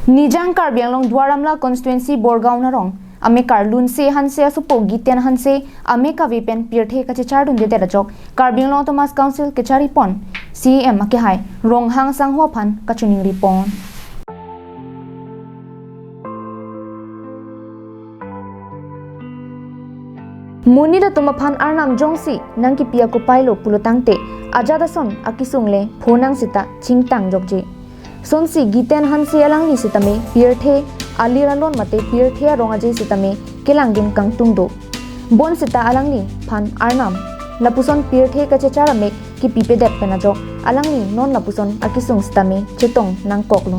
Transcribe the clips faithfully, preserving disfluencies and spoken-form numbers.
Nijang Karbi Anglong Duar Amla constituency Borgaon arong amekar Lunse Hanse asopo Giten Hanse ame kave pen pirthe kachechar dundedet ajok Karbi Anglong Autonomous Council kechari pon C E M akehai Ronghang Sangho aphan kachiningri pon. Monit atum aphan arnam jongsi nangkipi akopai lo pulotangte ajat ason akesung le phonang seta chingtang jokje. Sonsi Giten Hanse alangli sitame pirthe alir alon mate pirthe arong aje sitame kelang dun kangtung do. Bonseta alangliphan arnam lapuson pirthe kachechar amek kipipedet pen ajok alangli non lapuson akesung sitame chetong nangkoklo.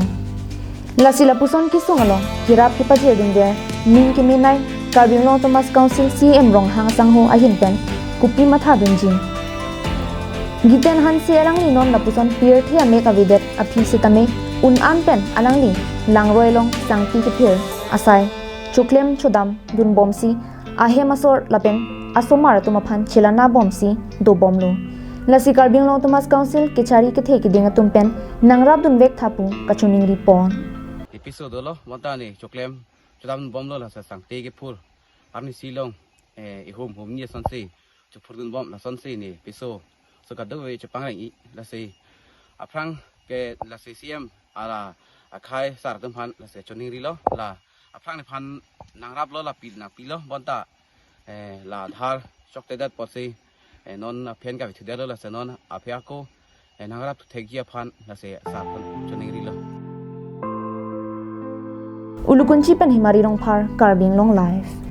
Lasi lapuson kesung along kirap kepajir dunver ning kemenei Karbi Anglong Autonomous Council C E M Ronghang Sangho ahin pen kopi matha dunji. Giten Hanse alangli non lapuson pirthe amek avedet aphi sitame un-an pen alangli langroi along sangti kephir asai choklem chodam dunbomsi ahem asor lapen asomar atum aphan chelana bomsi dobomlo. Lasi Karbi Anglong Autonomous Council kechari kethe keding atum pen nangrap dunvek tha pu kachiningri pon. Episode lo bonta ne choklem chodam bomlo, lasi sangti kephur arni silong eh, ihum humni asonsi chophur dunbom lasonsi ne piso so kadokave chepangreng-i. Lasi aphrang ke lasi C E M ala akhai sar atum aphan lasi chiningrilo, la aphrang nephan nangraplo, la pil nangpilo bonta eh, la Aadhaar choktedet apotsi eh, non aphen kave thudetlo, lasi non aphi ako eh, nangrap thekji aphan lasi sar aphan chiningrilo. Ulukunchi pen Himari Rongphar, Karbi Anglong Live.